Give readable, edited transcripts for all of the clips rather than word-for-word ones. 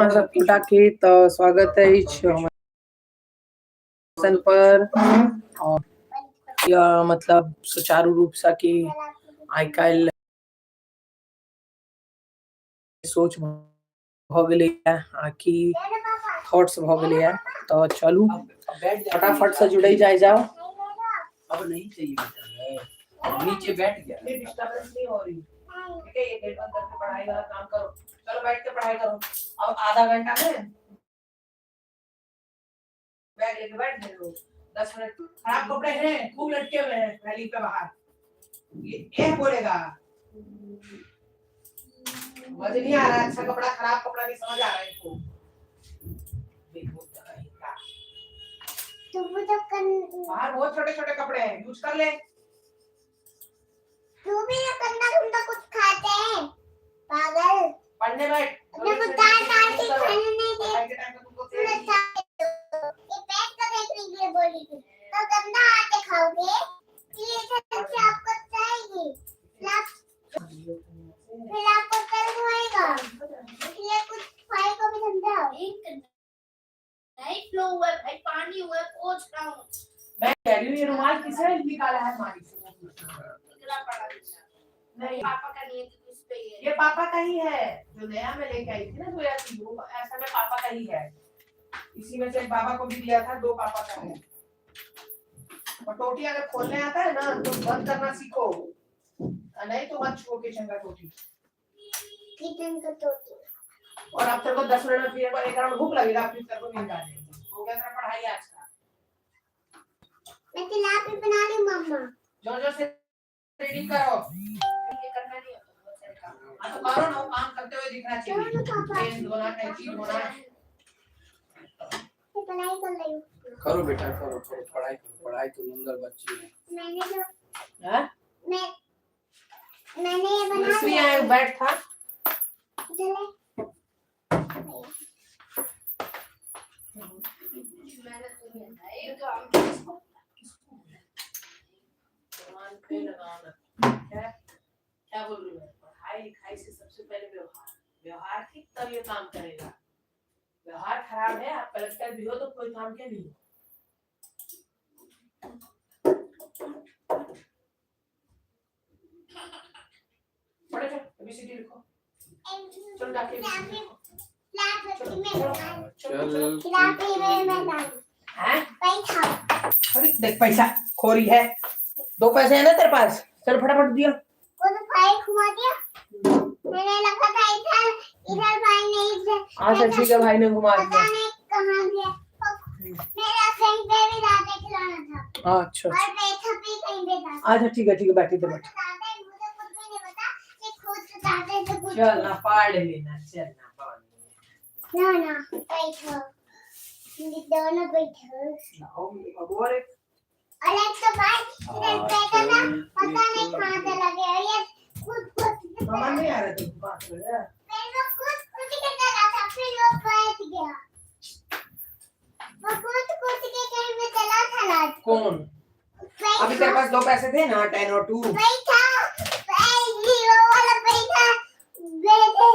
सबटा के तऽ स्वागत अछि हमर पर और या मतलब सुचारू रूप से कि आइ काल्हि सोच भऽ गेलैए आ की थॉट्स भऽ गेलैए। तऽ चलू फटाफट से जुड़ै जाय जाओ। अब नहीं चाहिए बेटा, नीचे बैठ गया। डिस्टर्बेंस नहीं हो रही, ठीक है? ये गेट बंद करके पढ़ाई वाला काम करो। चलो बैठ के पढ़ाई करो। अब आधा घंटा है, बैग लेके बैठ गए लोग। 10 मिनट। खराब कपड़े हैं, खूब लटके हुए हैं रैली पे बाहर। ये बोलेगा समझ नहीं आ रहा, अच्छा कपड़ा खराब कपड़ा नहीं समझ आ रहा है इनको। तो वो जब बाहर बहुत छोटे छोटे कपड़े हैं, यूज कर ले। तू भी ये गंदा गंदा कुछ खाते हैं पागल। पढ़ने बैठ। अपने को दाल डाल के खाने नहीं दे। पढ़ाई के टाइम पे तुमको ये पेट को देखने के लिए बोली थी तो गंदा आते खाओगे ये से आपको जाएगी, फिर आपको दर्द होएगा, इसलिए कुछ भाई को भी समझाओ। नहीं फ्लो हुआ है भाई, पानी हुआ है, पोंछ रहा हूँ। मैं कह रही हूँ ये रुमाल किसने निकाला है हमारी से? वो पूछ रहा हूँ। निकला पड़ा है। नहीं, पापा का नहीं है तो इस पे ही है। ये पापा का ही है, जो नया मैं लेके आई थी ना जोया की, वो ऐसा में पापा का ही है। इसी में से एक बाबा को भी दिया था, दो पापा का है। और टोटी अगर खोलने आता है ना तो बंद करना सीखो, नहीं तो मत छुओ किचन का टोटी। किचन का टोटी। और अब तेरे को 10 मिनट में फिर एक राउंड भूख लगेगा, फिर तेरे को नींद आ जाएगी। हो गया तेरा पढ़ाई आज का। मैं तिलापी बना रही हूँ मम्मा। जोर जोर से रीडिंग करो। ये करना नहीं होता, बहुत सारे काम। हाँ तो करो ना, वो काम करते हुए दिखना चलो चाहिए। ना पापा, पेन धोना, कैंची धोना। मैं पढ़ाई कर रही हूँ। करो बेटा, करो करो, पढ़ाई करो। पढ़ाई तो सुंदर बच्ची है। मैंने जो हाँ? मैंने ये बना दूसरी लिया। आए बैठ था। चले। मैंने तो नहीं आता ये काम। भगवान पे लगाना क्या क्या बोल रही हूँ मैं? पढ़ाई लिखाई से सबसे पहले व्यवहार, व्यवहार ठीक तब ये काम करेगा। व्यवहार खराब है, आप कलेक्टर भी हो तो कोई काम के नहीं हो। पढ़ो, चलो एबीसीडी लिखो। चलो जाके ABCD लिखो। तिलापी चल में तिलापी में मैं हैं? पैसा। अरे देख पैसा खोरी है, दो पैसे है ना तेरे पास, चल फटाफट दिया। वो तो भाई घुमा दिया, मैंने लगा था इधर इधर भाई नहीं इधर। अच्छा ठीक है, भाई ने घुमा पता दिया। नहीं कहाँ गया। मेरा कहीं पे भी दादा खिलाना था। अच्छा और पैसा भी कहीं पे था। अच्छा ठीक है, ठीक है, बैठी तो बैठ। दादा मुझे कुछ भी नहीं पता कि खुद दादा से कुछ। चल ना पढ़ लेना, चल ना पढ़ लेना। ना ना बैठो, ये दोनों बैठो। लाओ अब और एक। और एक तो भाई इधर बैठा था, पता नहीं कहाँ चला गया ये खुद खुद। मामा नहीं आ रहे थे बात कर रहे। फिर वो खुद खुद के चला था, फिर वो बैठ गया। वो खुद खुद के कहीं पे चला था रात को। कौन? अभी तेरे पास दो पैसे थे ना, 10 और 2। बैठा बैठ, वो वाला बैठा बैठे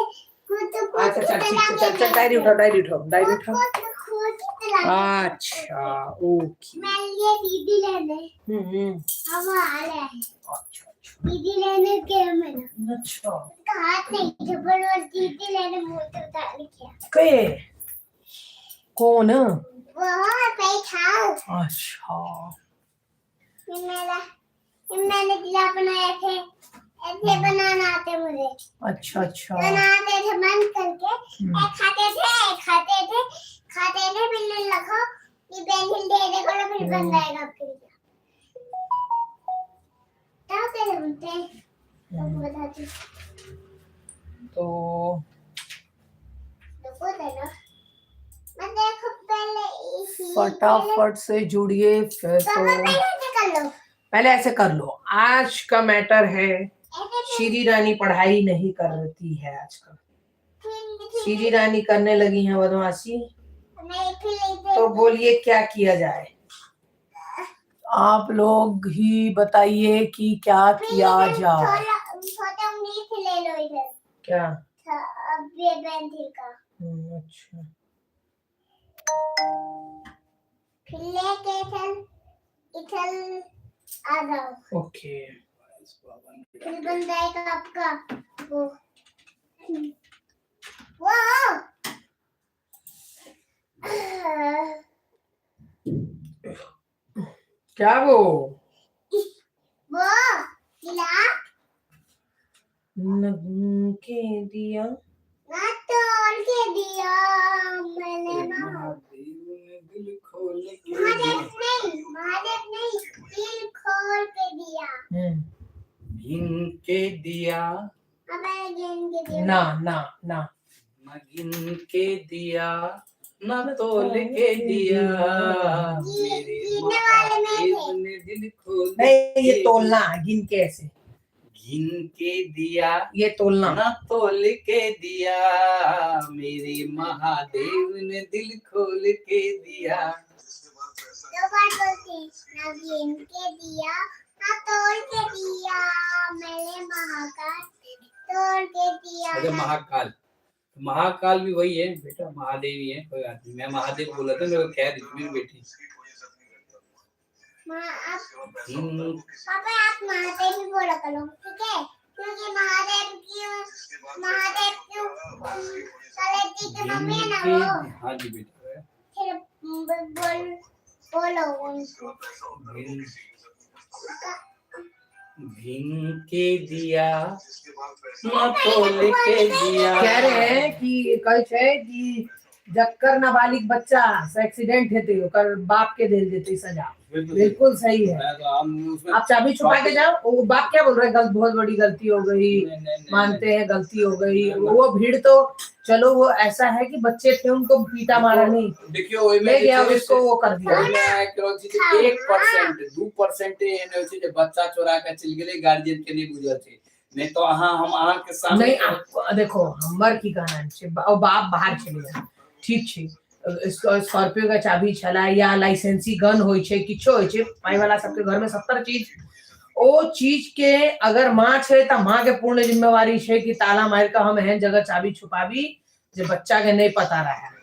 खुद खुद। अच्छा चल ठीक है, चल चल डायरी उठाओ, डायरी उठाओ, डायरी उठाओ। खुद खुद चला गया। अच्छा ओके। मैं ये दीदी लेने हम्म। हम आ रहे हैं। अच्छा अच्छा। दीदी लेने के मैंने अच्छा। उसका हाथ नहीं था, पर वो दीदी लेने मुंह से उतार लिया। के कौन? वो बैठा। अच्छा। ये मेरा, ये मैंने दिला बनाए थे, ऐसे बनाना आते मुझे। अच्छा अच्छा। बनाते थे बंद करके। हम्म। एक खाते थे, एक खाते थे, खाते थे, फिर रखो ये पेंसिल दे दे करो, फिर बन जाएगा आपके लिए। तो कैसे बनते हैं तो बताती हूँ। तो रुको जरा, मैं देखो पहले इसी फटाफट से जुड़िए फिर। तो तो पहले ऐसे कर लो। पहले ऐसे कर लो। आज का मैटर है ऐसे श्री रानी पढ़ाई नहीं करती है आजकल। फिर श्री रानी करने लगी है बदमाशी। नहीं फिर ऐसे। तो बोलिए क्या किया जाए? आप लोग ही बताइए कि क्या फिर किया इधर जाए। थोड़ा छोटा उंगली से ले लो इधर। क्या? अब ये पेंसिल का। अच्छा। फिर लेके इधर इधर आ जाओ। ओके। फिर बन जाएगा आपका वो वो क्या वो? वो गिला न के दिया ना तोड़ के दिया मैंने ना। महादेव ने दिल खोल के महादेव नहीं, महादेव नहीं, दिल खोल के दिया। हम्म। गिन के दिया। अब मैंने गिन के दिया। ना ना ना। न गिन के दिया न तोल के दिया, मेरे गिनने वाले में थे। महादेव ने दिल खोल नहीं, ये तोलना, गिन के ऐसे। गिन के दिया ये तोलना। न तोल के दिया, मेरे महादेव ने दिल खोल के दिया। दो बार बोलते हैं, ना गिन के दिया ना तोड़ के दिया, मैंने महाकाल तोड़ के दिया। अच्छा महाकाल, महाकाल भी वही है बेटा, महादेव ही है, कोई बात नहीं। मैं महादेव बोला था, मेरे को कह रही थी मेरी बेटी। माँ आप हम्म, पापा आप महादेव भी बोला करो, ठीक है? क्योंकि महादेव की सलेटी की मम्मी है ना वो। हाँ जी बेटा। फिर बोल बोलो उनको। गिन के दिया न तोल के दिया। कह रहे हैं कि कहै छै कि जकर नाबालिग बच्चा से एक्सीडेंट हेतै ओकर बाप के देल जेतै सजा। बिल्कुल सही है। मैं तो हम उसमें आप चाबी छुपा के जाओ, वो बाप क्या बोल रहा है, गलत, बहुत बड़ी गलती हो गई, नहीं, नहीं, नहीं, मानते हैं गलती हो गई। वो भीड़ तो चलो वो ऐसा है कि बच्चे थे, उनको पीटा मारा नहीं, देखियो ओहिमे ले जे गया छै से- उसको वो कर दिया। ओहिमे आइ रहल छै जे 1% 2% एहन होइ छै जे बच्चा चोरा के चलि गेलै, गार्जियन के नहि बुझल छै। नहि तऽ अहाँ हम अहाँके सामने नहीं, आपको देखो हमर की कहना छै, ओ बाप बाहर चलि गेल, ठीक छै, स्कॉर्पियो के चाबी छला या लाइसेंसी गन होइ छै, किछो होइ छै, पाइ वाला सबके घर में 70 चीज, ओ चीज के अगर माँ छै तऽ माँ के पूर्ण जिम्मेवारी छै कि ताला मारि कऽ हम एहन जगह चाबी छुपाबी जे बच्चा के नहीं पता रहे।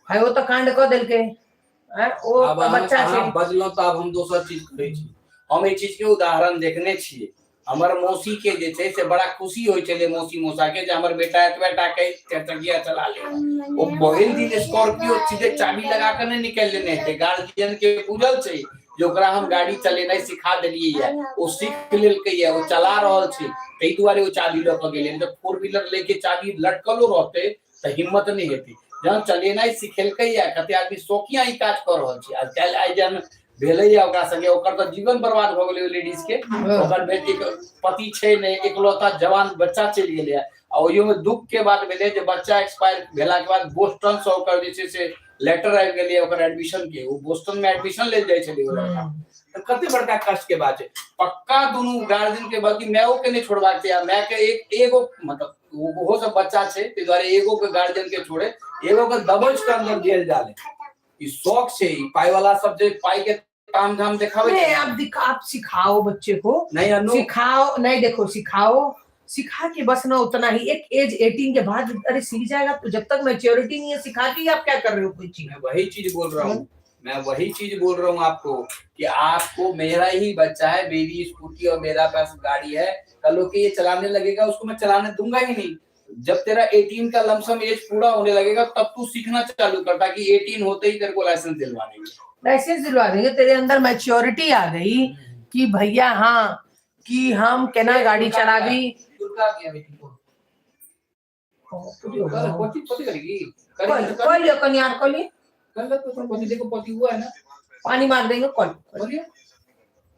भाई ओ तऽ कांड कऽ देलकै, आँय, ओ आब तऽ अहाँ बच्चा छै। अहाँ बजलहुँ तऽ आब हम दोसर चीज कहै छी। हम एहि चीज के उदाहरण देखने छियै। हमर मौसी के जे छै से बड़ा खुशी होइ छलै मौसी मौसा के जे हमर बेटा एतबे टा के चारिचकिया चला ले। ओ पहिल दिन स्कॉर्पियो सीधे चाबी लगा के नहि निकालि लेने हेतै, गार्जियन के बुझल छै जे ओकरा हम गाड़ी चलेनाइ सिखा देलियै ये, ओ सीख लेलकै ये, ओ चला रहल छै, ताहि दुआरे ओ चाबी लऽ कऽ गेलै। नहि तऽ फोर व्हीलर लेके चाबी लटकलो रहतै तऽ हिम्मत नहि हेतै। जहन चलेनाइ सिखेलकै ये, कते आदमी शौकिया ई काज कऽ रहल छै। आज काल्हि आइ जहन भेलैया ओकरा संगे, ओकर तऽ जीवन बर्बाद भऽ गेलै ओहि लेडीज के। ओकर बेटी के पति छै नहि, एकलौता जवान बच्चा चलि गेलै। आ ओहियोमे दुख के बात भेलै जे बच्चा एक्सपायर भेला के बाद बोस्टन से ओकर जे छै से लेटर आबि गेलै ओकर एडमिशन के, ओ बोस्टन में एडमिशन लेल जाइ छलै ओ लड़का। तऽ कते बड़का कष्ट के बात छै। पक्का दुनू गार्जियन के, बल्कि मायो के नहि छोड़बाक छै, आ माय के एक एगो मतलब ओहो सब बच्चा छै, ताहि दुआरे एगो के गार्जियन के छोड़े, एगो के दबोच के अंदर जेल जाले। ई शौक छै, ई पाइ वाला सब जे पाइ के ताम झाम देखाबै नहीं, छै। आप दिखा, आप सिखाओ बच्चे को। नहीं अनु, सिखाओ नहीं, देखो सिखाओ, सिखा के बस ना उतना ही, एक एज 18 के बाद अरे सीख जाएगा, तो जब तक मैच्योरिटी नहीं है सिखा के ही आप क्या कर रहे हो कोई चीज। मैं वही चीज बोल रहा हूँ, मैं वही चीज बोल रहा हूँ आपको कि आपको मेरा ही बच्चा है, मेरी स्कूटी और मेरा पास गाड़ी है, कल के ये चलाने लगेगा उसको मैं चलाने दूंगा ही नहीं। जब तेरा 18 का लमसम एज पूरा होने लगेगा तब तू सीखना चालू कर, ताकि 18 होते ही तेरे को लाइसेंस दिलवा देंगे। लाइसेंस दिलवा देंगे, तेरे अंदर मैच्योरिटी आ गई कि भैया हाँ कि हम केना गाड़ी चलाबी। दुर्गा गया बेटी को पति पति करेगी। कॉल लियो कनी यार, कॉल लियो। कर तो पति देखो पति हुआ है ना, पानी मार देंगे कॉल। बोलिए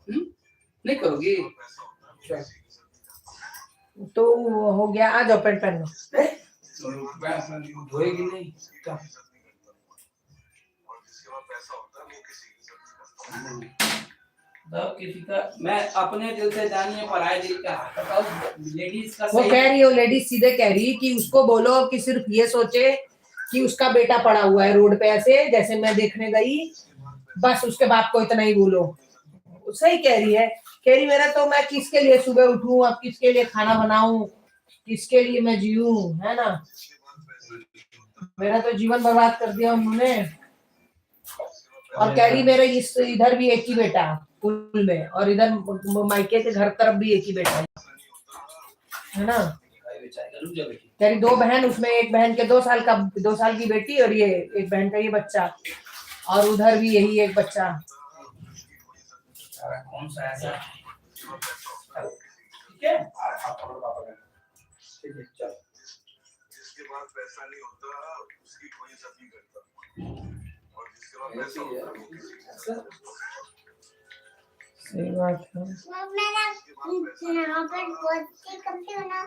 नहीं करोगी। तो हो गया, आ जाओ पैंट पहन लो। धोएगी नहीं क्या? तब किसी का मैं अपने दिल से जानिए पराये दिल का बताओ लेडीज का वो सही कह रही है, वो लेडीज सीधे कह रही है कि उसको बोलो कि सिर्फ ये सोचे कि उसका बेटा पड़ा हुआ है रोड पे ऐसे जैसे मैं देखने गई, बस उसके बाप को इतना ही बोलो। सही कह रही है, कह रही मेरा तो मैं किसके लिए सुबह उठूं, अब किसके लिए खाना बनाऊं, किसके लिए मैं जीऊं, है ना। मेरा तो जीवन बर्बाद कर दिया उन्होंने। और कैरी मेरे इस इधर भी एक ही बेटा कुल में, और इधर मायके के घर तरफ भी एक ही बेटा है ना। तेरी दो बहन, उसमें एक बहन के 2 साल की बेटी और ये एक बहन का ये बच्चा, और उधर भी यही एक बच्चा। कौन सा ऐसा, ठीक है, आप पकड़ो पापा का, ठीक है, चलो। जिसके पास पैसा नहीं होता उसकी कोई इज्जत नहीं करता और जिसके पास पैसा होता है वो किसी की इज्जत सही बात है। मेरा यहाँ पर बहुत ही कम से होना।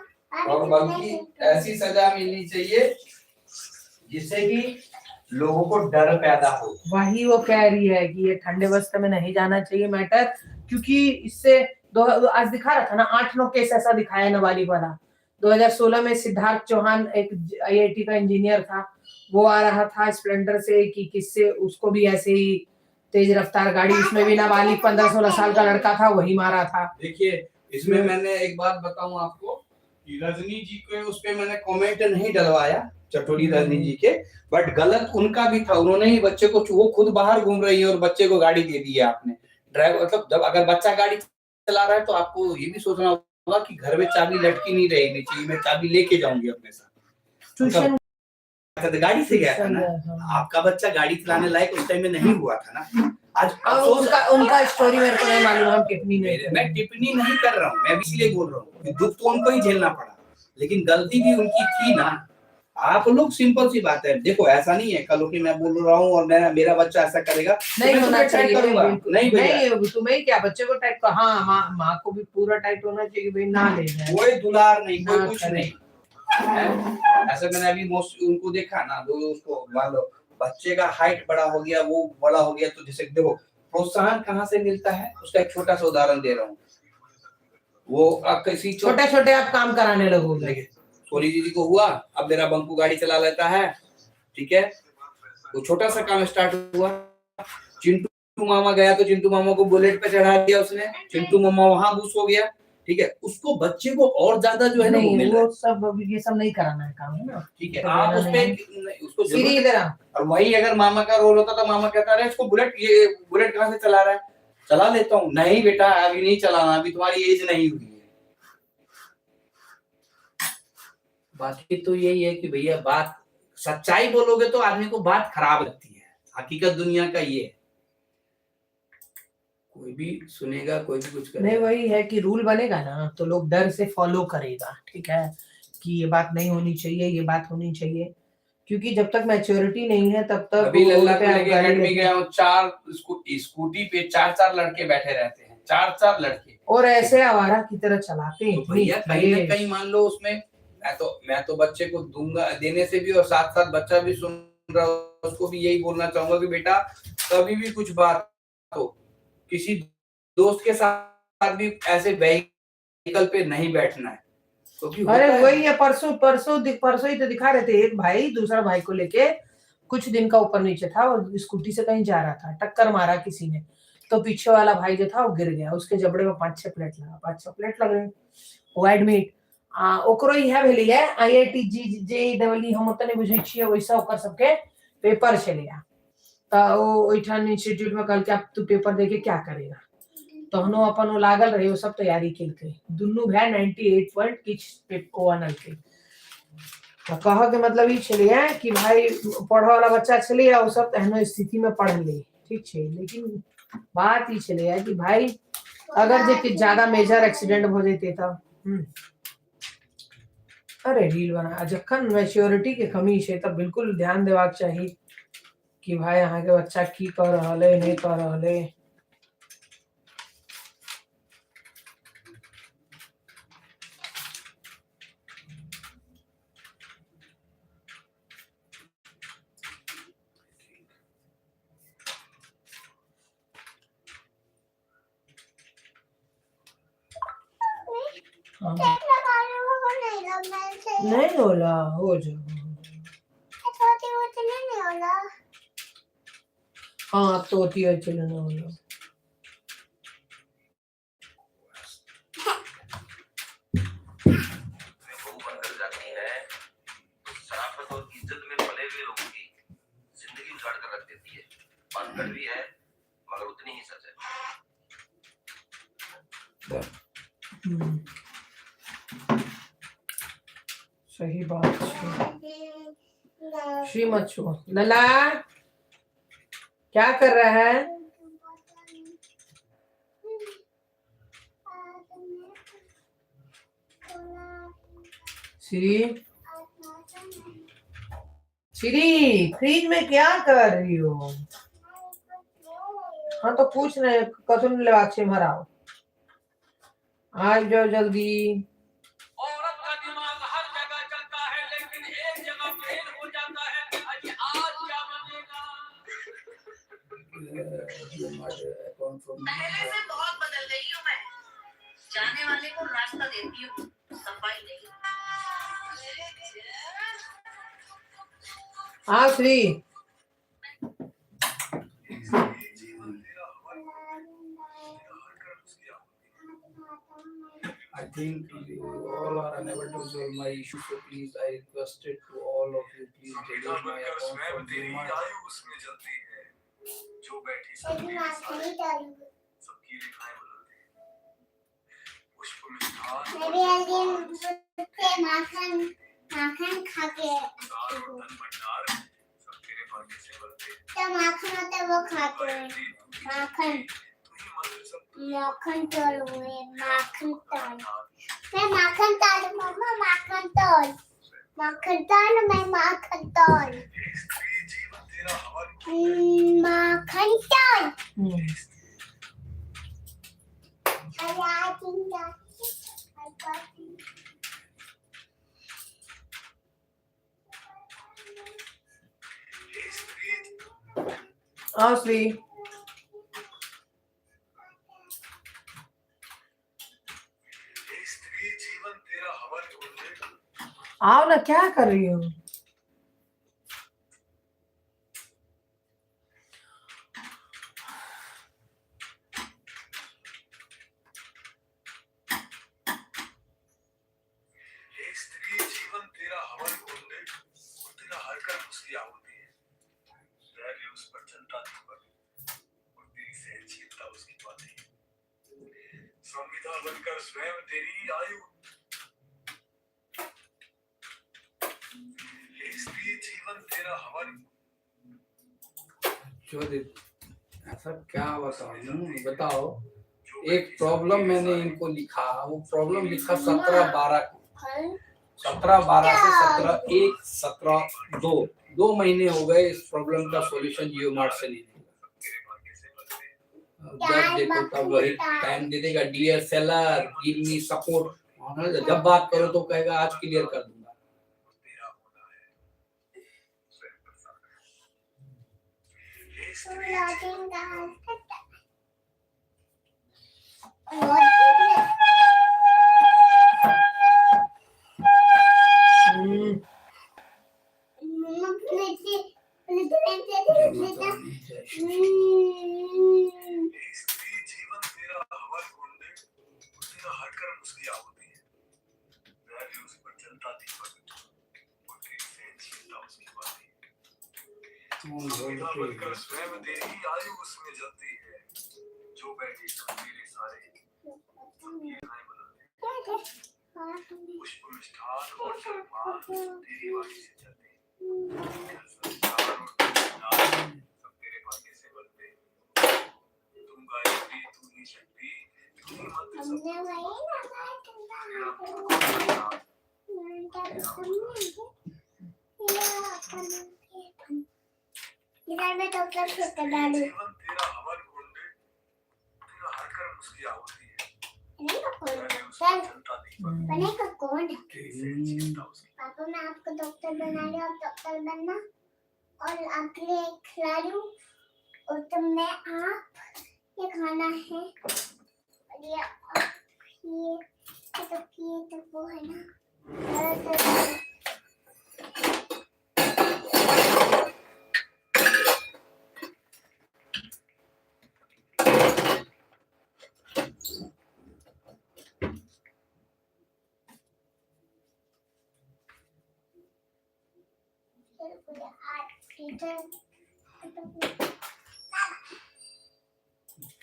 और बल्कि ऐसी सजा मिलनी चाहिए जिससे कि लोगों को डर पैदा हो। वही वो कह रही है कि ये ठंडे वस्त्र में नहीं जाना चाहिए मैटर, क्योंकि इससे दो आज दिखा रहा था ना, 8-9 केस ऐसा दिखाया नाबालिग वाला। 2016 में सिद्धार्थ चौहान एक आईआईटी का इंजीनियर था, वो आ रहा था स्प्लेंडर से कि किससे, उसको भी ऐसे ही तेज रफ्तार गाड़ी, उसमें भी नाबालिग 15-16 साल का लड़का था, वही मारा था। देखिए, इसमें मैंने एक बात बताऊं आपको कि रजनी जी के उस पे मैंने कमेंट नहीं डलवाया, चटोरी रजनी जी के, बट गलत उनका भी था। उन्होंने ही बच्चे को, वो खुद बाहर घूम रही है और बच्चे को गाड़ी दे दी है आपने ड्राइवर। मतलब जब अगर बच्चा गाड़ी चला रहा है तो आपको ये भी सोचना होगा कि घर में चाबी लटकी नहीं रहेगी चाहिए, मैं चाबी लेके जाऊंगी अपने साथ। ट्यूशन तो गाड़ी से गया था ना आपका बच्चा, गाड़ी चलाने लायक उस टाइम में नहीं हुआ था ना। आज अफसोस उनका उनका स्टोरी मेरे को नहीं मालूम, हम टिप्पणी नहीं मैं टिप्पणी नहीं कर रहा हूँ, मैं भी इसलिए बोल रहा हूँ कि दुख तो उनको ही झेलना पड़ा, लेकिन गलती भी उनकी थी ना। आप लोग, सिंपल सी बात है, देखो ऐसा नहीं है कल कि मैं बोल रहा हूँ और मेरा मेरा बच्चा ऐसा करेगा तो नहीं मैं होना तुम्हें टाइट चाहिए करूंगा। बिल्कुल। नहीं भैया। नहीं, तुम्हें क्या बच्चे को टाइट कर, हाँ, माँ माँ को भी पूरा टाइट होना चाहिए कि भाई ना ले जाए। कोई दुलार नहीं, कोई ना कुछ करे। नहीं है? ऐसे मैंने अभी मोस्ट उनको देखा ना, दो उसको मान लो बच्चे का हाइट बड़ा हो गया, वो बड़ा हो गया, तो जैसे देखो प्रोत्साहन कहाँ से मिलता है, उसका एक छोटा सा उदाहरण दे रहा हूँ। वो किसी छोटे छोटे आप काम कराने लगोगे। देखिए, सोनी दीदी को हुआ, अब मेरा बंकू गाड़ी चला लेता है, ठीक है, वो छोटा सा काम स्टार्ट हुआ। चिंटू मामा गया तो चिंटू मामा को बुलेट पे चढ़ा दिया उसने, चिंटू मामा वहां घुस हो गया, ठीक है, उसको बच्चे को और ज्यादा जो है ना वो नहीं मिल रहा है। वो सब अभी ये सब नहीं कराना है काम, है ना। ठीक है, तो आप देना उस पे नहीं। नहीं, उसको सीधी जरूरत इधर आ। और वही अगर मामा का रोल होता तो मामा कहता रहे इसको बुलेट, ये बुलेट कहाँ से चला रहा है, चला लेता हूँ। नहीं बेटा, अभी नहीं चलाना, अभी तुम्हारी एज नहीं हुई है। बाकी तो यही है कि भैया बात सच्चाई बोलोगे तो आदमी को बात खराब लगती है, हकीकत दुनिया का ये है। कोई भी सुनेगा, कोई भी कुछ नहीं करेगा। वही है कि रूल बनेगा ना तो लोग डर से फॉलो करेगा, ठीक है, कि ये बात नहीं होनी चाहिए, ये बात होनी चाहिए, क्योंकि जब तक मैच्योरिटी नहीं है तब तक अभी वो लल्ला रोड को पे आप लेके गाड़ी अकेडमी लेके- गया हूँ, चार स्कूटी पे चार चार लड़के बैठे रहते हैं, चार चार लड़के। और ऐसे आवारा की तरह चलाते हैं तो इतनी भैया कहीं ना तेज। कहीं मान लो उसमें मैं तो बच्चे को दूंगा देने से भी, और साथ साथ बच्चा भी सुन रहा है, उसको भी यही बोलना चाहूंगा कि बेटा कभी भी कुछ बात हो किसी दोस्त के साथ भी ऐसे व्हीकल पे नहीं बैठना है, क्योंकि होता अरे है। वही है, परसों परसों परसों ही तो दिखा रहे थे, एक भाई दूसरा भाई को लेके कुछ दिन का ऊपर नीचे था और स्कूटी से कहीं जा रहा था, टक्कर मारा किसी ने, तो पीछे वाला भाई जो था वो गिर गया, उसके जबड़े में 5-6 प्लेट लगा, 5-6 प्लेट लग गए, वो एडमिट। आ ओकरो इएह भेलैया आईआईटी जी जे डबल ई, हम ओते नहि बुझै छियै, ओहिसँ ओकर सबके पेपर छलैया, तऽ ओ ओहिठाम इंस्टीट्यूट में कहलकै आब तू पेपर देके क्या करेगा, तहनो अपन ओ लागल रहे, ओ सब तैयारी केलकै, दुनू भाय 98 पॉइंट किछु ओ अनलकै। तऽ कहऽ के मतलब ई छलैया कि भाई पढ़ऽ वाला बच्चा छलैया, ओ सब एहनो स्थिति में पढ़लै, ठीक छै, लेकिन बात ई छलैया कि भाई अगर जे किछु ज्यादा मेजर एक्सीडेंट भऽ जेतै तऽ अरे रील बना, आ जखन मैच्योरिटी के कमी छै तऽ बिल्कुल ध्यान देबाक चाही कि भाई अहाँके बच्चा की कऽ रहल अइ, नहि कऽ रहल अइ। हाँ। लगा लो, वो नहीं लगना चाहिए। नहीं होला, हो जाओ। छोटी मोटी नहीं होला। हाँ, अब तो होती है, चलो ना होला। बहू बनकर जाती है तो शराफत और इज्जत में पले हुए लोगों कड़वी है मगर उतनी ही सच है। हम्म। सही बात है। श्री मत छुओ। लला क्या कर रहा है? श्री, श्री फ्रिज में क्या कर रही हो? हाँ तो पूछ रहे कथुन लेवाक छै इम्हर आओ, आबि जाओ जल्दी। औरत का दिमाग हर जगह चलता है लेकिन एक जगह फेल हो जाता है। अजी आज क्या बनेगा? पहले से बहुत बदल गई हूँ मैं। जाने वाले को रास्ता देती हूँ, सफाई नहीं। हाँ श्री, जीवन तेरा हवन, तेरा हर कर्म उसकी आहुति। I think you all are unable to solve my issue, so please I requested to all of you, please संविधा delete my बनकर account स्वयं from तेरी Gmart. आयु उसमें जलती है। जो बैठी सब तेरे सारे, सबकी रेखाएं बदलती है। पुष्प मिष्ठान और मेरे जलपान, से माखन माखन खा के सार और धन भंडार सब तेरे भाग्य से बनते हैं। तो माखन होता है वो खाते हैं। गायत्री तू ही माखन शक्ति, तू ही मंत्र सब माखन तोल हुए माखन तोल। नाथ मैं माखन तोल मम्मा, माखन तोल, माखन तोल, मैं माखन तोल। हे स्त्री जीवन तेरा हवन, माखन तोल। हम्म। हे स्त्री आओ श्री। हे स्त्री जीवन तेरा हवन कुंड। आओ ना, क्या कर रही हो? हे स्त्री जीवन तेरा हवन कुंड और तेरा हर कर्म उसकी आहुति है। धैर्य उस पर चलता दीपक और तेरी सहनशीलता उसकी बातें है। संविधा बनकर स्वयं तेरी आयु। हे स्त्री जीवन तेरा हवन जो ऐसा क्या बताऊं, बताओ। जो एक बैठी सब प्रॉब्लम तेरे मैंने सारे, इनको लिखा, वो प्रॉब्लम लिखा 17/12 को, 17/12 से 17/1 17/2, 2 महीने हो गए इस प्रॉब्लम का सॉल्यूशन जियो मार्ट से नहीं मिला। तेरे भाग्य से बनते हैं। जब देखो तब वही टाइम दे देगा, dear seller give me support. जब बात करो तो कहेगा आज क्लियर कर दूंगा। और तेरा होना है स्वयं प्रसाद। हे स्त्री हम्म। जय माता रानी, जय श्री हे स्त्री जीवन तेरा हवन कुंड और तेरा हर कर्म उसकी आहुति है। धैर्य उस पर चलता दीपक और तेरी सहनशीलता उसकी बातें है। कौन संविधा बोलते बनकर स्वयं तेरी आयु उसमें जलती है। जो बैठी सब तेरे सारे, सबकी रेखाएं बदलती हैं। पुष्प मिष्ठान और जलपान तेरी वाणी से चलते हैं। घर संसार और धन भंडार सब तेरे भाग्य से बनते हैं। तुम गायत्री तू ही शक्ति, तू ही मंत्र सब तेरा प्रसाद। इधर में तो सब शुक्र डालू। जीवन तेरा हवन कुंड, तेरा हर कर्म उसकी आहुति है। बनेगा कौन धैर्य उस पर डॉक्टर? चलता दीपक, बनेगा कौन? तेरी सहनशीलता उसकी पापा मैं आपको डॉक्टर बना रही हूँ, आप डॉक्टर बनना और आपके लिए खिला रही हूँ। और तो मैं आप ये खाना है और ये आप ये तो वो है ना। और तो-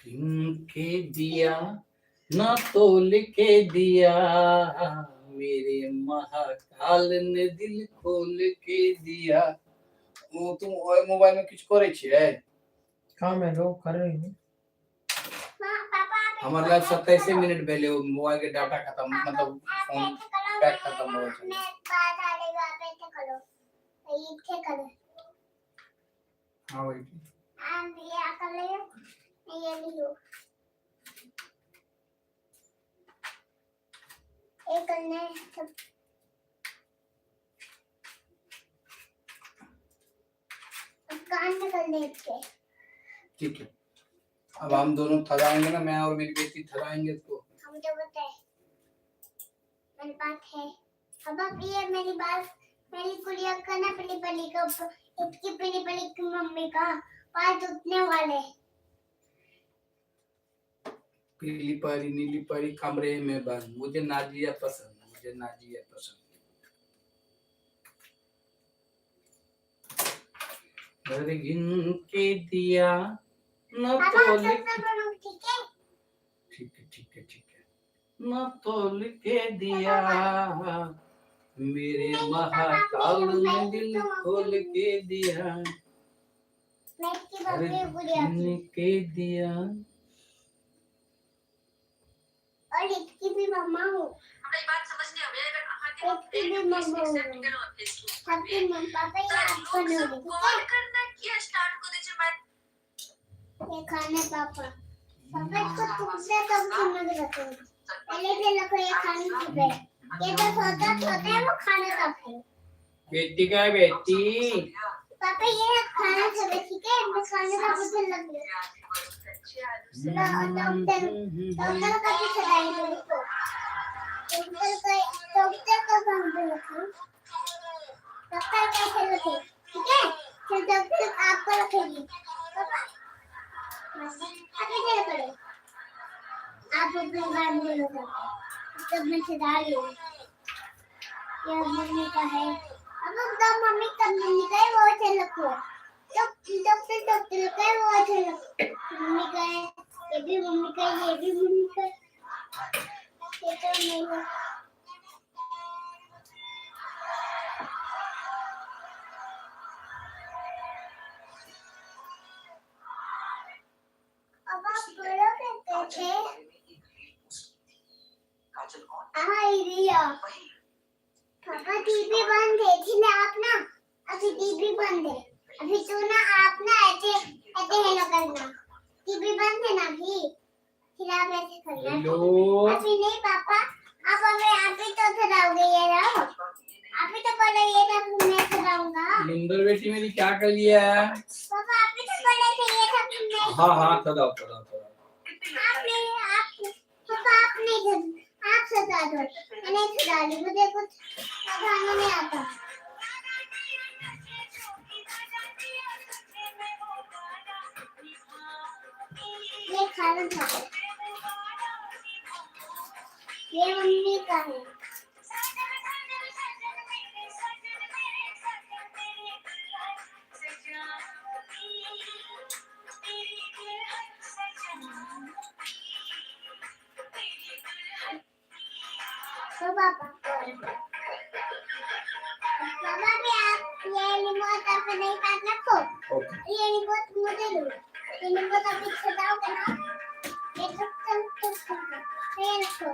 गिन के दिया ना तोल के दिया, मेरे महाकाल ने दिल खोल के दिया। ओ तुम ओहि मोबाइल में किछु करै छियै? काम है, लोग कर रही हूँ। माँ, पापा आप हमर लाइव 27 मिनट भेलै, ओ मोबाइल के डाटा खतम, मतलब फोन पैक खतम हो गेल। मैं बात आ रही हूँ, आप ऐसे करो, ऐसे करो। हाँ बेटी। आप ये कर रही हो, मैं ये भी हूँ। ये करना है सब। अब कान में कर ले इसके। ठीक है, अब हम दोनों थकाएंगे ना, मैं और मेरी बेटी थकाएंगे इसको। हम जो बताए मेरी बात है। अब अब ये मेरी बात, मेरी कुड़िया का ना पहली पहली का, इसकी पहली पहली की मम्मी का बाल टूटने वाले। पीली परी नीली परी कमरे में बंद, मुझे नाजिया पसंद, मुझे नाजिया पसंद। अरे गिन के दिया न पापा, तोल आप सब करो, ठीक है? ठीक है, ठीक है, ठीक है। न तोल के दिया, मेरे महाकाल ने दिल खोल के दिया। मैं इसकी अरे मम्मी गुड़िया गिन की के दिया। और इसकी भी मम्मा हूँ। हमरा ई बात समझ नहीं आबैया, अगर अहाँके हम इसकी भी फ्रेंड मम्मा रिक्वेस्ट हूँ। एक्सेप्ट केलहुँ फेसबुक सबकी मम्मा, पापा, ये तऽ आपको लोक नहीं सब होगी, कॉल ठीक है? करना किया स्टार्ट कऽ दै छै मैं। ये खाना, पापा, पापा, इसको तुमसे कम समझ रखो। पहले से रखो, ये खाने सुबह, ये तो सोता सोता है, वो खाना तब है। बेटी का है बेटी। पापा, ये खाना सुबह, ठीक है? मैं खाने का मुझे लग गया। डॉक्टर, डॉक्टर का भी चलाएंगे उसको। डॉक्टर का, डॉक्टर का काम पे रखो। डॉक्टर कैसे रखे, ठीक है? फिर डॉक्टर आपको रखेगी। पापा, आप इधर करो, आप अपने घर में रखो। तब मैं चला रही हूँ। ये मम्मी का है। अब तो मम्मी का, मम्मी का है, वो अच्छे रखो। डॉक्टर, डॉक्टर का है, वो अच्छे रखो। मम्मी का है, ये भी मम्मी का है, ये भी मम्मी का है। ये तो मेरा। अब आप बोलो, कहते थे। काजल कौन? हाँ, रिया। वही। पापा, टीवी बंद है, इसलिए आप ना, अभी टीवी बंद है अभी तो ना, आप ना ऐसे ऐसे हेलो करना। टीवी बंद है ना अभी, फिर आप ऐसे करना। हेलो। अभी नहीं पापा, आप अभी, आप ही तो चलाओगे ये रहो। आप ही तो बोले ये सब मैं चलाऊंगा। सुंदर बेटी मेरी, क्या कर लिया है? पापा, आप ही तो बोले थे ये सब मैं। हाँ, थदाओ, थदाओ, थदाओ। आप नहीं, आप पापा, आप नहीं, आप सजा दो, मैं नहीं सजा ली, मुझे कुछ सजाना नहीं आता। ये खाना था, ये मम्मी का है। तो पापा, पापा भी आप ये रिमोट अपने ही पास रखो। ओके। ये रिमोट मुझे दो। ये रिमोट अभी सजाओगे ना, ये सब सब सब सब ये रखो।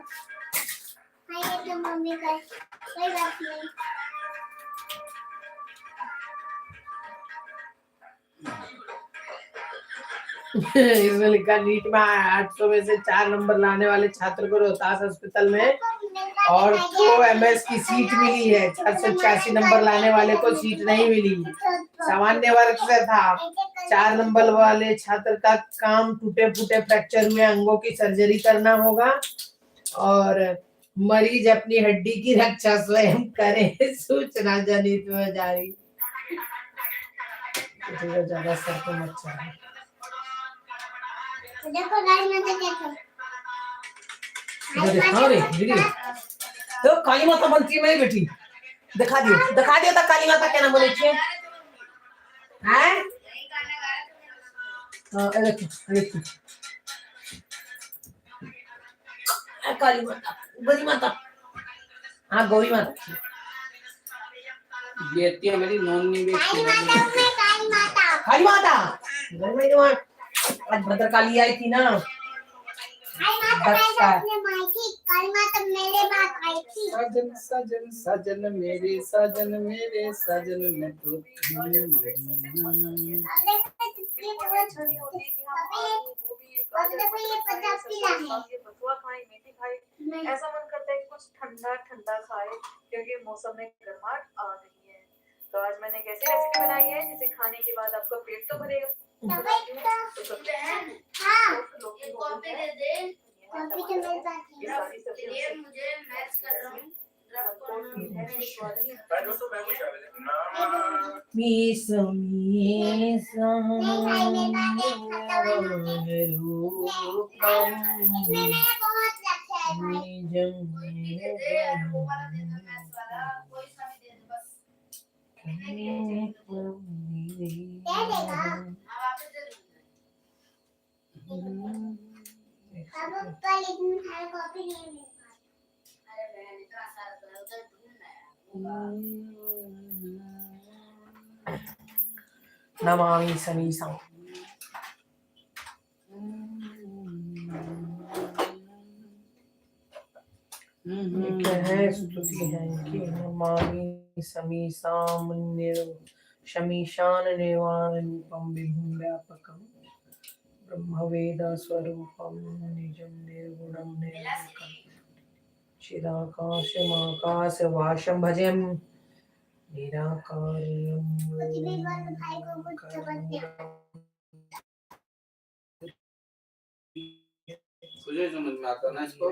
हाँ, ये तो मम्मी का है, कोई बात नहीं। इसमें लिखा, नीट में 800 में से 4 नंबर लाने वाले छात्र को रोहतास अस्पताल में और तो एमएस की सीट मिली है। 486 नंबर लाने वाले को सीट नहीं मिली। सामान्य वर्ग से था। 4 नंबर वाले छात्र का काम टूटे फूटे फ्रैक्चर हुए अंगों की सर्जरी करना होगा और मरीज अपनी हड्डी की रक्षा स्वयं करे, सूचना जनहित में जारी। तो ज्यादा सर को मत चढ़ा। देखो, गाड़ी में तो देखो। इधर देख, हाँ रे दीदी, तो काली माता बनती है मेरी बेटी। दिखा दियो, दिखा दियो तो काली माता केना बनै छै हैं। हाँ, ये देखो, ये देखो। काली माता, गौरी माता। हाँ, गौरी माता छी। बेटी मेरी नॉन नहीं काली बेचती। माता हूँ मैं, काली माता। काली माता, गौरी माता। आज भद्रकाली आई थी ना। काली माता मेरे बच्चा। साथ में आई थी, काली माता मेरे पास आई थी। साजन साजन साजन मेरे साजन मेरे साजन मैं तो और जब मिलेट सबसे बहुत अच्छी है। अब देखो ये बहुत तो अच्छा नहीं होती है कि हम पापा ये आलू गोभी और गाजर देखो ये मटर खाएं, पचास सरसों पीला का है। साग, ये बथुआ खाएं, मेथी खाएं। नहीं। ऐसा मन करता है कि कुछ ठंडा ठंडा खाए, क्योंकि मौसम में गर्माहट आ गई है। तो आज मैंने एक ऐसी रेसिपी बनाई है जिसे खाने के बाद आपका पेट तो भरेगा। पापा इसका तो सबसे बहन, हाँ, लौकी एक हो कॉपी गई है, दे दे। ये है कॉफी तो टमाटर मेरे है, पास ये है। सारी सब्जियों क्लियर से मुझे मैच कर रहा हूँ। रफ कॉर्नर मेरी मीस मीस नहीं भाई, मेरे पास एक खाता बना के रूपम इसमें मेरा बहुत लक्ष्य है भाई। निजं कोई भी दे दे यार, वो वाला दे दे, मैच वाला कोई सा भी दे दे बस। कितने के लिए चाहिए तुझे? दे देगा। हाँ, वापस दे दूंगी। पापा कल इतनी सारी कॉपी नहीं है मेरे पास। अरे बहन, इतना सारा तो है, उधर ढूंढना है होगा। नमामि समीसां। ये क्या है, स्तुति है इनकी। नमामि समीसां निर शमीशान निर्वाण रूपं विभुं व्यापकं ब्रह्मवेद स्वरूपं निजं निर्गुणं मिला निर्विकं श्री। चिदाकाशमाकाशवासं भजेम निराकारं कुछ भी बोल भाई को कुछ समझ नहीं आता। तुझे समझ में आता ना इसको?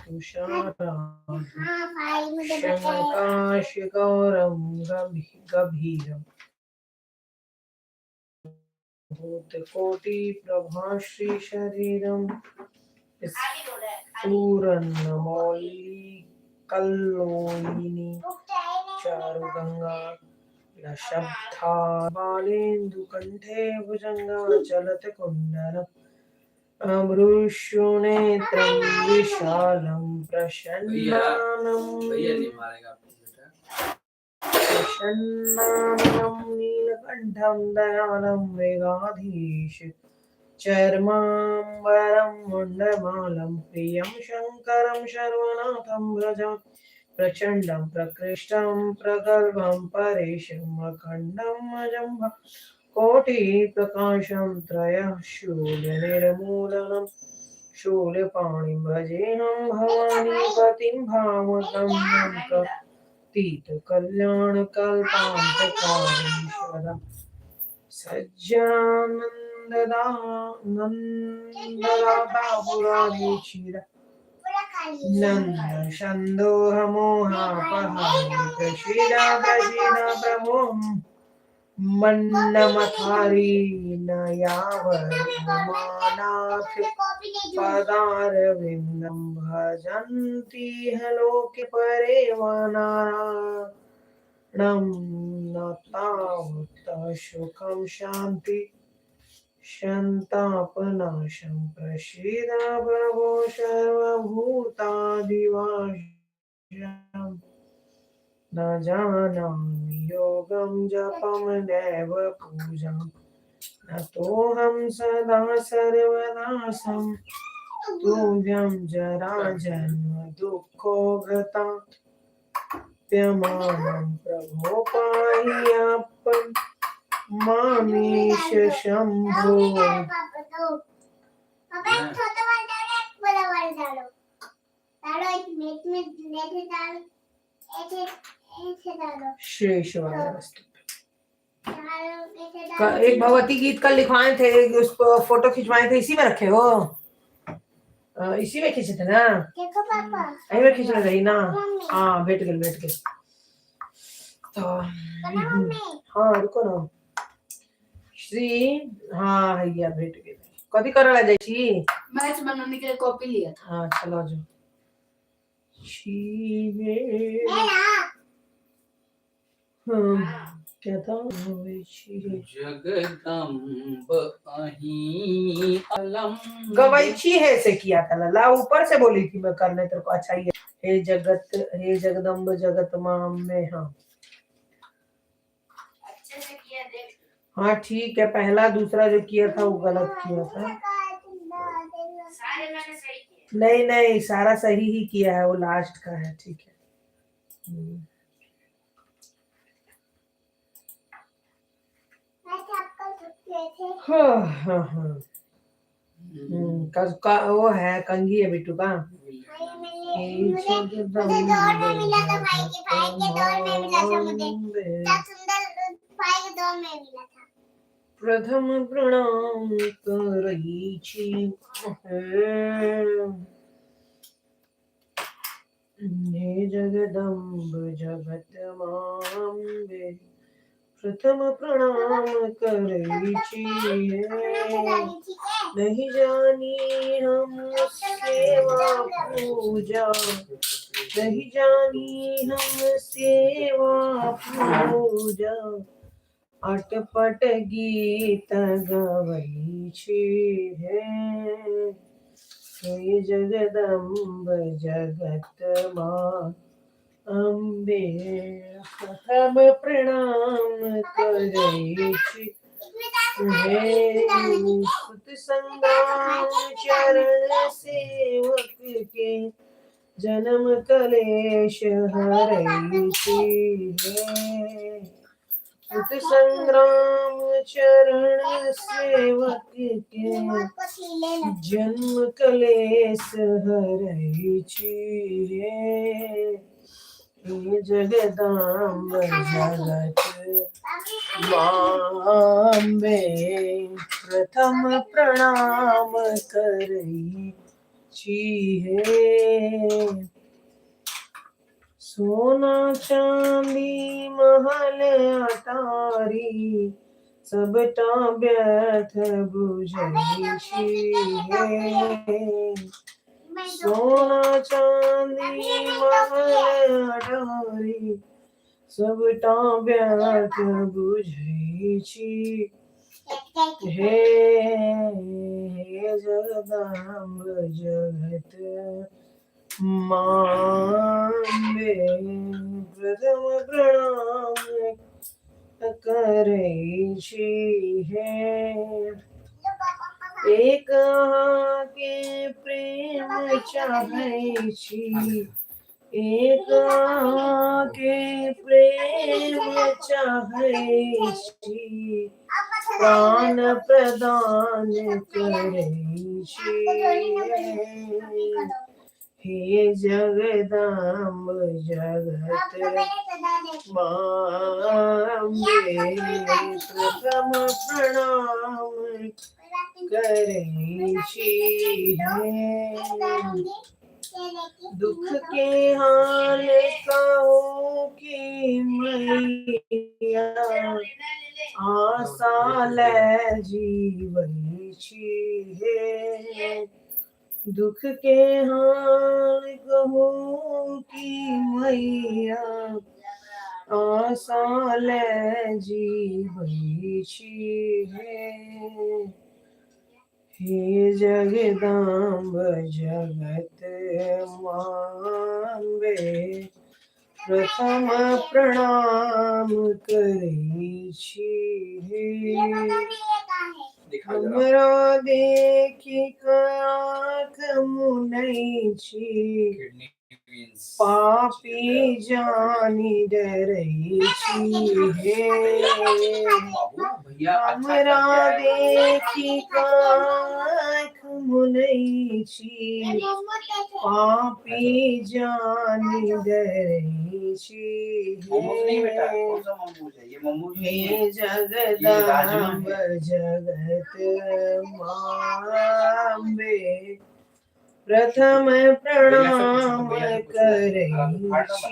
तुषाराभि हाँ भाई, मुझे बताया। शङ्काशगौरं गभीरं भूतकोटिप्रभाश्रीशरीरं खाली हो रहा है, खाली। स्फुरन्नमौलिकल्लोलिनी बुक तो है नहीं मेरे पास। चारुगङ्गा लशब्धा बालेन्दुकण्ठे भुजङ्गा चलत्कुण्डलम् अमृषुनेत्रं विशालं प्रसन्नानं भैया नहीं मारेगा आपको बेटा। प्रसन्नाननं नीलकण्ठं दयालं मृगाधीश चर्माम्बरं मुण्डमालं प्रियं शङ्करं शर्वनाथं व्रजामि प्रचण्डं प्रकृष्टं प्रगल्भं परेशम् अखण्डम् अजं कोटिप्रकाशं त्रयः शूलनिर्मूलनं शूलपाणिं भजेऽहं भवानीपतिं भावगम्यं तीतकल्याणकल्पान्तकारीश्वरं सज्जनानन्ददा नन्ददाता पुराणीक्षीर पूरा खाली है। नन्दसन्दोहमोहापहारि प्रशीला प्रशीला प्रभो मन्नमथारी नयावरमानाथ मैं कॉपी नहीं दूंगी। पदारविन्दं भजन्ति लोके परे वनारायणं न तावत् सुखं शान्ति शन्तापनाशं प्रसीद प्रभो सर्वभूतादिवासं न जानामि योगं जपं नैव पूजां न तोऽहं सदा सर्वदा सं तुभ्यं जरा जन्म दुःखो गता प्यमानं प्रभो पाहि आपन् मामीश शम्भो। दो डालो पापा, दो। पापा एक छोटा वाला डालो, एक बड़ा वाला डालो। डालो एक मिनट में, ऐसे डालो, ऐसे ऐसे डालो। श्री शिवाय नमस्ते। डालो, ऐसे डालो। एक भगवती गीत कल लिखवाए थे, उस फोटो खिंचवाए थे, इसी में रखे हो? इसी में खींचे थे ना? देखो पापा। यही में खींचने रही ना? मम्मी। हाँ, बैठ गए बैठ गए तो बना मम्मी। हाँ, रुको ना श्री। हाँ, हैया भेट गेल। कथी करे ला जाइ छी? मैच बनाने के लिए कॉपी लिया था। हाँ, चलो जो शिवे मेरा। हम्म। हाँ। क्या था? गवै छी हे। जगदम्ब अहीं अलम्ब। गवैची है से किया था लल्ला, ऊपर से बोली थी मैं करने तेरे को। अच्छा ये हे जगत, हे जगदम्ब जगत माँ में। हाँ। अच्छे से किया देख। हाँ ठीक है, पहला दूसरा जो किया था वो गलत किया था। सारे मैंने सही किए। नहीं नहीं, सारा सही ही किया है, वो लास्ट का है। ठीक है। हाँ हाँ हाँ, का वो है कंघी है बिट्टू का। हे मुझे जगदम्ब दौड़ में मिला था भाई के, भाई के दौड़ में मिला था मुझे। अम्बे, इतना सुंदर भाई के दौड़ में मिला था। प्रथम प्रणाम करई छी हे, हे जगदम्ब जगत माम्बे, प्रथम प्रणाम करई छी अपना हे। खिलाड़ी, ठीक है? नहीं जानी हम सेवा पूजा, नहीं जानी हम सेवा पूजा, अटपट गीत गवै छी हे, हे जगदम्ब जगत माँ अम्बे, प्रथम प्रणाम करै छी इसमें दाल हे। खाएंगे, इसमें दाल, ठीक है? सुत संग्राम चरण सेवक के, जन्म कलेश हरै छी हे। सुत संग्राम चरण सेवक के, मुझे बहुत पसीले लगते। जन्म कलेश हरै छी हे, हे जगदम्ब जगत बाबू खाना। माम्बे, प्रथम प्रणाम करई छी हे। सोना चांदी महल अटारी, सबटा व्यर्थ बुझै छी हे। मैं सोना चांदी महल अटारी, सबटा व्यर्थ बुझै छी हे, हे जगदम्ब जगत माम्बे, प्रथम प्रणाम करै छी हे। एक अहाँके प्रेम चाहै छी, एक अहाँके प्रेम चाहै छी, प्राण प्रदान करै छी हे जगदम्ब जगत माम्बे, प्रथम प्रणाम करै छी हे। दुख के हाल कहूँ की मैया, लेना ले ले। आशा ले जीवै छी हे। दुख के हाल कहूँ की मैया, आशा ले जीवै छी हे, हे जगदम्ब जगत माम्बे, प्रथम प्रणाम करै छी हे। दिखा जरा। हमरा देखि कऽ आँख मुनै छी, किडनी बीन्स। पापी जानी डरै छी हे। बाबू भैया अच्छा हमरा करके आए। देखि कऽ आँख मुनै छी, पापी जानी डरै छी मोमोज नहीं बेटा, हे। कौन सा मोमोज है ये? मोमोज नहीं है। हे ये राजमा जगदम्ब है। जगत माम्बे, प्रथम प्रणाम भैया से पूछो, करै आराम से फाड़ना मत, आराम से छी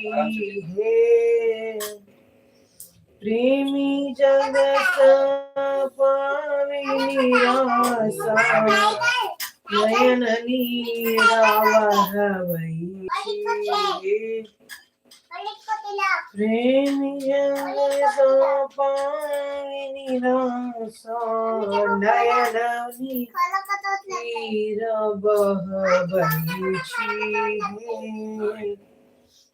देखो। हे। प्रेमी जगत पावि निराशा, नयन नीरा बहबै छी हे। प्रेम जन पाई निराशा नयन नीर बहबै छी हे।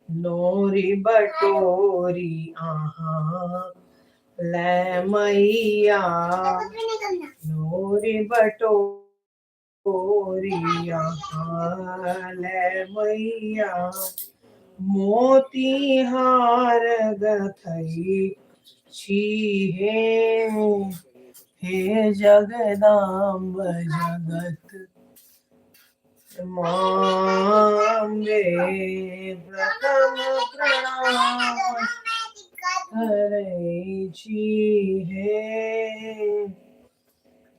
नोरी बटोरी अहाँ लै मैया, नोरी बटोरी अहाँ लै मैया, मोतीहार गथई छी हे। हे जगदम्ब जगत मांगे, प्रथम प्रणाम करै छी हे।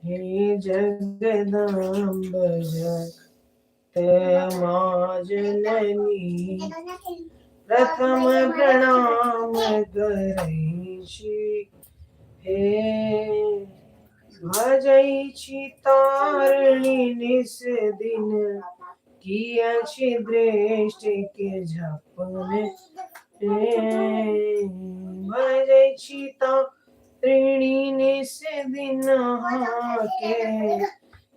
हे जगदम्ब जगत माँ जननी, प्रथम प्रणाम करै छी हे। भजै छी तारणी निस दिन, की अछि दृष्टि के झपने। भजै छी तारिणी निस दिन अहाँके,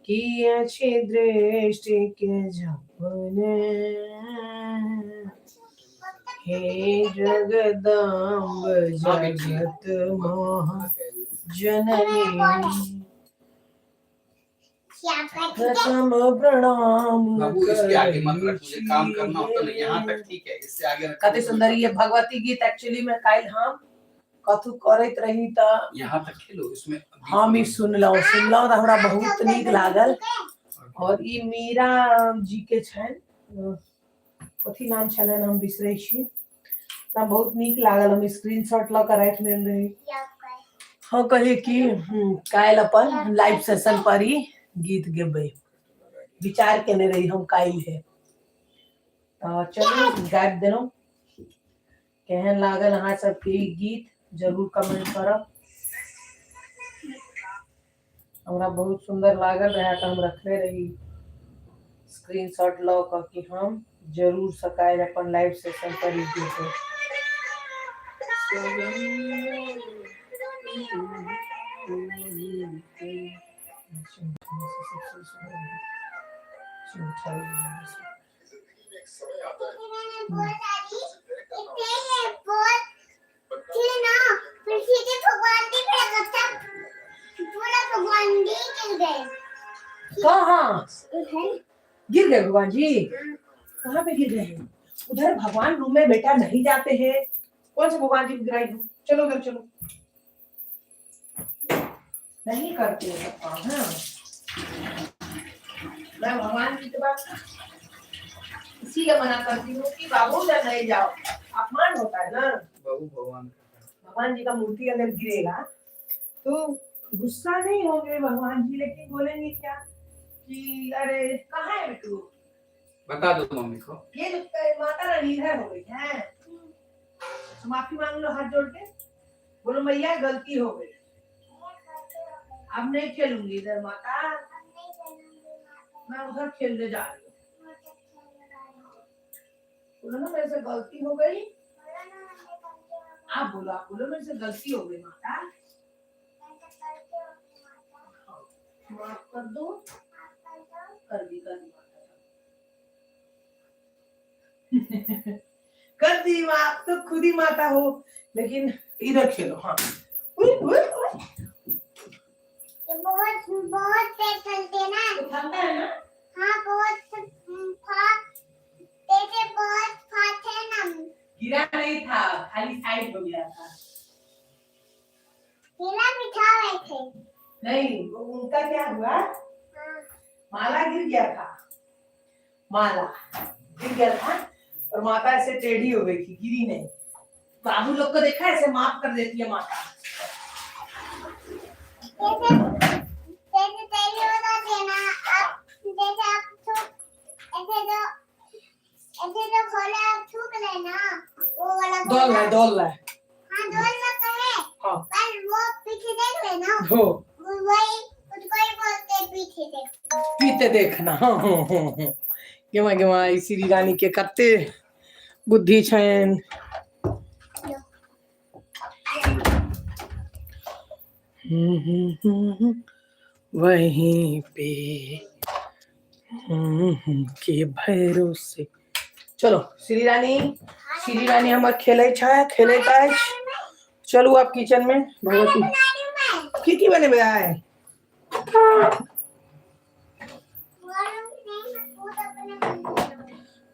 की अछि दृष्टि के झपने। हे जगदम्ब जगत महा जननी, प्रथम प्रणाम बाबू इसके आगे मत करै रख, मुझे काम करना होता ना, यहाँ तक ठीक है, इससे आगे रख। कते सुंदर ये भगवती गीत। एक्चुअली में काल्हि हम कथू करैत रही तऽ यहाँ तक खेलो इसमें। हम ई सुनलहुँ सुनलहुँ तऽ हमरा बहुत नीक लागल। और ई मीरा जी के छनि, कथी नाम छलनि हम बिसरै छी, हमरा बहुत नीक लागल। हम स्क्रीनशॉट लऽ कऽ राखि लेने रही। हाँ कहलियै कि काल्हि अपन लाइव सेशन पर ई गीत गेबै, विचार केने रही हम काल्हि हे। तऽ चलू गाबि देलहुँ। केहन लागल अहाँ सबके ई गीत जरूर कमेंट करब। हमरा बहुत सुंदर लागल रहे तऽ हम रखने रही स्क्रीनशॉट लऽ कऽ कि हम जरूर से काल्हि अपन लाइव सेशन पर ई गीत। कहाँ गिर गए भगवान जी? कहाँ पे गिर गए हैं? उधर भगवान रूम में बेटा नहीं जाते हैं। कौन से भगवान जी गिराई हो? चलो उधर चलो, नहीं करते हो सब काम। हाँ मैं भगवान जी के पास इसीलिए मना करती हूँ कि बाबू उधर नहीं जाओ, अपमान होता है ना। बाबू भगवान का भगवान जी का मूर्ति अगर गिरेगा तो गुस्सा नहीं होंगे भगवान जी, लेकिन बोलेंगे क्या कि अरे कहाँ है बिट्टू, बता दो मम्मी को। ये जो माता रानी इधर हो गई है, तो माफी मांग लो हाथ जोड़ के, बोलो मैया गलती हो गई, अब नहीं खेलूंगी इधर माता, मैं उधर खेलने जा रही हूँ। बोलो ना मेरे से गलती हो गई, आप बोलो, आप बोलो मेरे से गलती हो गई माता, माफ कर दो, कर दी कर दी माता, कर दी माफ, तो खुद ही माता हो, लेकिन इधर खेलो। हाँ उई, उई, उई। ये बहुत बहुत तेज चलते हैं ना। तो ठंडा है ना? हाँ बहुत फास्ट, तेज बहुत फास्ट है ना। गिरा नहीं था, खाली साइड हो गया था। गिरा बिठा रहे थे। नहीं वो उनका क्या हुआ, हाँ। माला गिर गया था, माला गिर गया था और माता ऐसे टेढ़ी हो गई थी, गिरी नहीं। बाबू लोग को देखा ऐसे माफ कर देती है माता। जैसे जैसे टेढ़ी हो जाते हैं ना आप, जैसे आप थूक ऐसे जो खोले आप थूक लेना वो वाला डोल रहा है, डोल रहा है। हाँ डोल लगता है। हाँ। पर वो पीछे देख लेना। हो वही उसको ही बोलते हैं पीछे देख। पीते देखना। हाँ हाँ हाँ हाँ गेमा गेमा, ई श्री रानी के कते बुद्धि छनि। वहीं पे के भरोसे। चलो श्री रानी, श्री रानी हमर खेलै छै, खेलैत अछि। चलू आब किचन में। भगवती की की बनेबै आइ?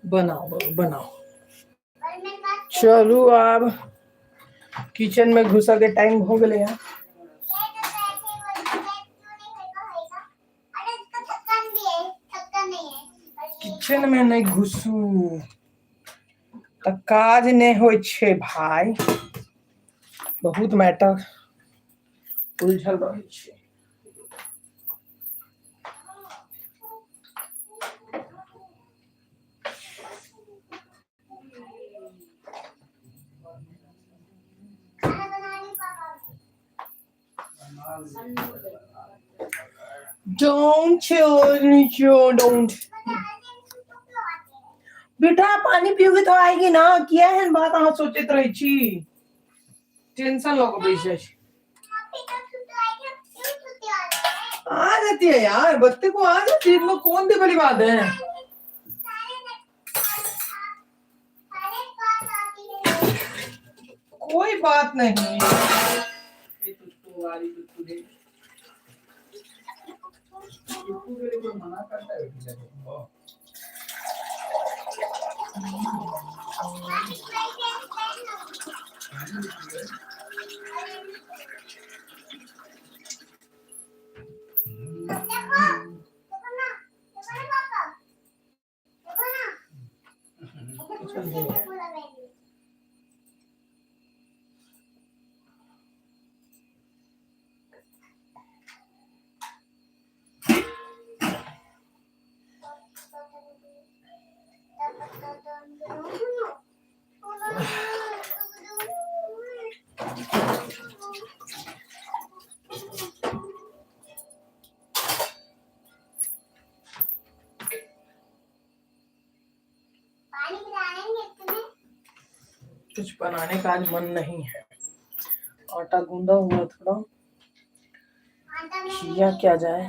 बनाओ बनाओ। चलू आब किचन में घुसऽ के टाइम हो गेलै है। किचन में नहीं घुसू तऽ काज नहि होइ छै भाय, बहुत मैटर उलझल रहै छै। Don't chill, don't। बेटा पानी पियोगे तो आएगी ना, किया एहन बात अहाँ सोचैत रहै छी? टेंशन लऽ कऽ बैस जाइ छी। आ जाती है यार, बच्चे को आ जाती है, इसमें कौन सी बड़ी बात है? कोई बात नहीं। कुछ बनाने का आज मन नहीं है। आटा गूंदा हुआ थोड़ा, किया क्या जाए?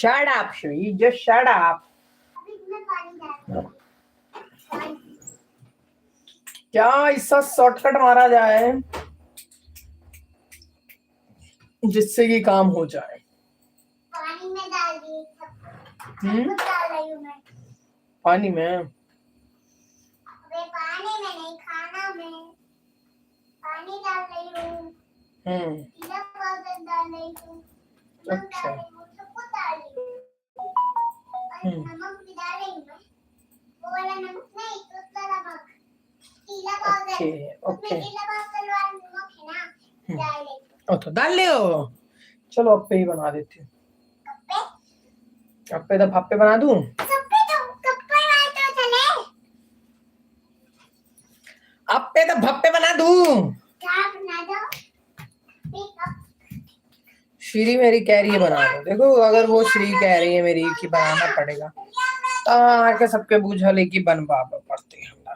Shut up, Shri, just shut up। क्या इसका शॉर्टकट मारा जाए जिससे कि काम हो जाए? पानी में डाल दी। डाल रही हूं मैं पानी में। अबे पानी में नहीं, खाना में पानी डाल रही हूँ। जीरा पाउडर डाल रही हूँ। अच्छा। सब कुछ डाल रही हूँ। नमक भी डाल रही हूँ मैं, वो वाला नमक नहीं, दूसरा नमक, जीरा पाउडर। ओके ओके, जीरा पाउडर वाला नमक है ना, डाल रही हूँ। ओ तो डाल लियो। चलो अप्पे ही बना देती हूँ। अप्पे तो भप्पे बना दूं? अप्पे तो भप्पे बना दूं? क्या बना दो? श्री मेरी कह रही है बना दो। देखो अगर वो श्री कह रही है मेरी कि बनाना पड़ेगा तो आके सबके बूझल है कि बनवा पड़ते हमरा।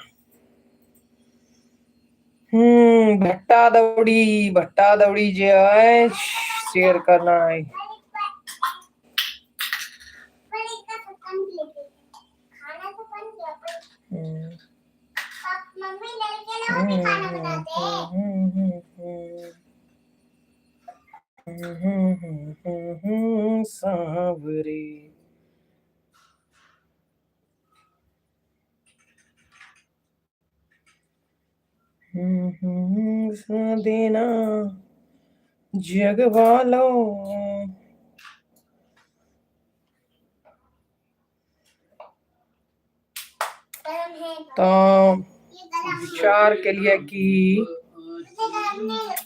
भट्टा दौड़ी, भट्टा दौड़ी जे अछि शेयर करना है। मम्मी लड़के लोग भी खाना बनाते हैं। सांवरे देना जग वालों। तो विचार के लिए कि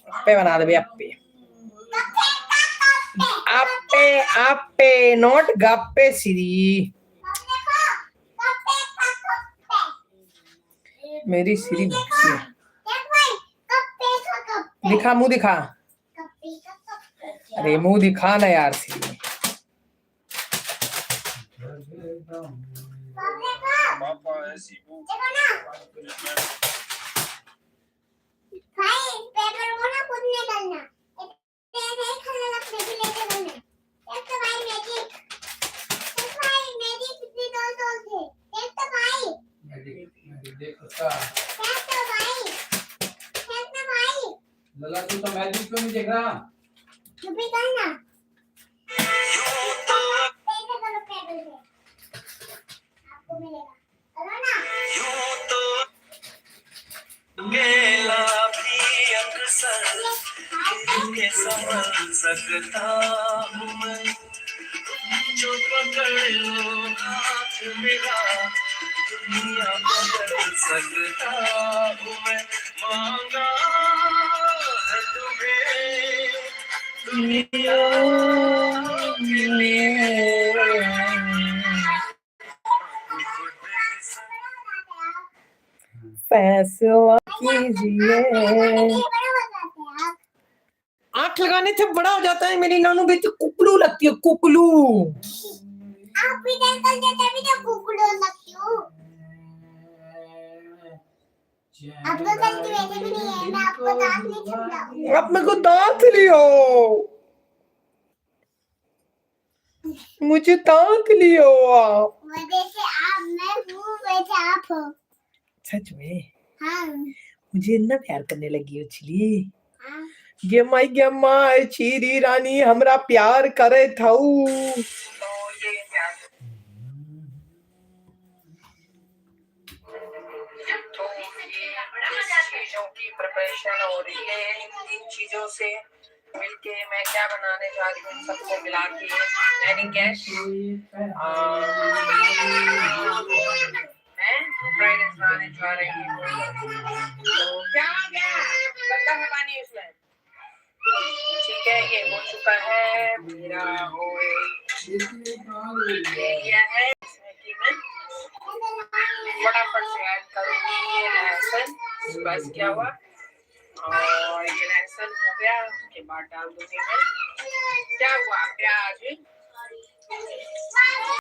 अप्पे बना देबे, अप्पे अप्पे अप्पे, not गप्पे श्री। मेरी श्री दिखा, मुंह दिखा, अरे मुंह दिखा ना यार श्री। पापा ऐसी भूख भाई करना। नहीं खाना मैगी लेके करना। एक तो भाई मैगी, एक भाई मैगी कितनी दो दो थे। एक तो भाई, मैजिक मैजिक देख उसका। एक तो भाई, एक तो भाई। लला तू तो मैजिक क्यों नहीं देख रहा? तू भी करना। पैसे करो, पैसे से आपको मिलेगा। करो ना। यूं तो अकेला भी अक्सर के संभल सकता हूँ मैं, तुम जो पकड़ लो हाथ मेरा, दुनिया बदल सकता हूँ मैं। मांगा है तुम्हें दुनिया के लिए। फैसला कीजिए। बड़ा बताते हैं आप। आंख लगाने से बड़ा हो जाता है। मेरी नानू बेटी कुकलू लगती है, कुकलू। आप भी डर कर देते भी तो कुकड़ो लगती हूँ। आप तो गलती वैसे भी नहीं है, मैं आपको दांत नहीं समझाऊंगी। आप मेरे को दांत लियो, मुझे दांत लियो आप। वो जैसे आप मैं हूँ वैसे आप हो। सच में? हाँ। मुझे इतना प्यार करने लगी हो छिली? हाँ। गे माई गे माई चीरी रानी हमरा प्यार करे थाऊ। तो ये प्याज, तो ये इस चीजों की प्रिपरेशन हो रही है। इन तीन चीजों से मिलके मैं क्या बनाने जा रही हूँ, इन सबको मिला के यानी कैश मैं फ्राइड राइस बनाने जा रही हूँ। तो क्या हो गया? गंदा है पानी उसमें। ठीक है, ये हो चुका है मेरा ऑयल ले लिया है, इसमें कि मैं फटाफट से ऐड करूंगी ये लहसुन। बस क्या हुआ, और ये लहसुन हो गया, उसके बाद डाल दूंगी मैं, क्या हुआ, प्याज।